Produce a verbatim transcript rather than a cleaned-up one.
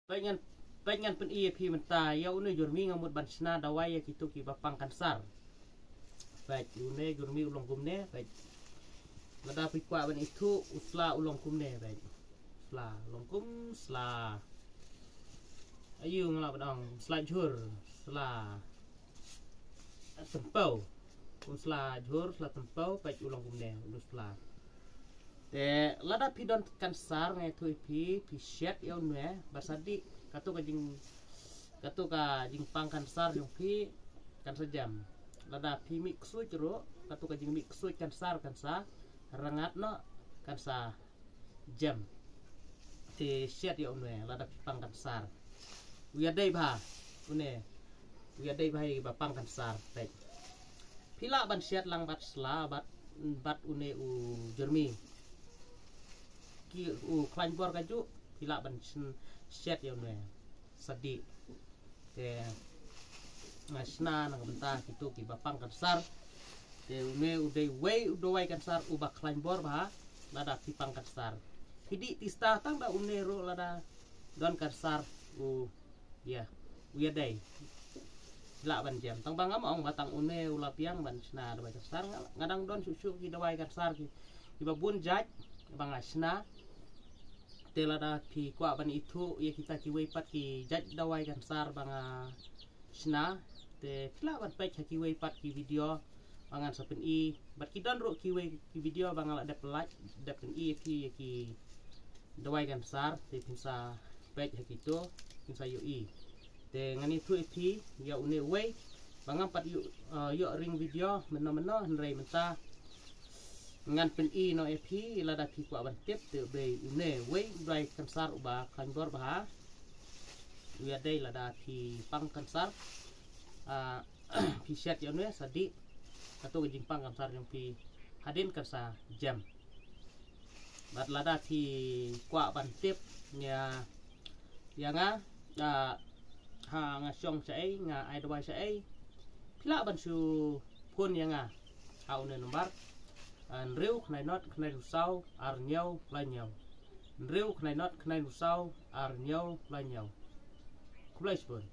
Peit ngan, peit ngan pyni ïa phi mynta ïa une u jurmi nga mut ban shna dawai ïa kito kiba pang kansar. Peit une jurmi u long kumne, peit. Lada phi kwah ban ithuh u sla u long kumne, peit. Sla u long kum sla. Aïu nga lah ban ong, sla jhur, sla tympew. Kum sla jhur, sla tympew, peit u long kumne, u long sla. Te lada phi don kansar nga ïathuh ïa phi, phi shet ïa une ba sa dih, kato ka jing, kato ka jingpang kansar jong phi kan sa jem. Lada phi mih ksuid ruh, kato ka jingmih ksuid kansar kan sa rngat noh, kan sa jem. Te shet ïa une lada phi pang kansar. U ïadei bha une. U ïadei bha ïa ba pang kansar, peit. Phi lah ban shet lang bad sla, bad, bad une u jurmi. Ki u khlaiñ bor kajuh, phi lah ban sn-, shet ïa une. Sa dih. Te nga shna na ka bynta kito kiba pang kansar. Te une u dei uwei u dawai kansar uba khlaiñ bor bha lada phi pang kansar. Phi dih tista tang ba une ruh lada don kansar u, ïa, u ïadei. Lah ban jem. Tang ba ngam ong ba tang une u la biang ban shna dawai kansar, nga, nga dang don shuh shuh ki dawai kansar ki, kiba bun jait ba nga shna. Te lada phi kwah ban ithuh ïa kita kiwei pat ki jait dawai kansar ba nga shna, te phi lah ban peit ha kiwei pat ki video ba ngan sa pyni. Bad ki don ruh kiwei ki video ba nga la dep like, dep pyni ïa phi ïa ki dawai kansar, te phin sa peit ha kito, phin sa ïohi. Te ngan ïathuh ïa phi ïa une uwei ba ngam pat ïoh, eh, ïoh ring video mynno mynno, hynrei mynta ngan pyni noh ïa phi. Lada phi kwah ban tip, te u dei une uwei u dawai kansar uba khlaiñ bor bha. U ïadei lada phi pang kansar. Ah, phi shet ïa une sa dih, kato ka jingpang kansar jong phi hadien kan sa jem. Bad lada phi kwah ban tip ïa, ïa nga, ah, ha nga shong shaei, nga ai dawai shaei, phi lah ban shu phone ïa nga ha une number, ah, hynriew khyndai not khyndai hynriew saw ar hynñiew lai hynñiew. Hynriew khyndai not khyndai hynriew saw ar hynñiew lai hynñiew. Khublei shibun.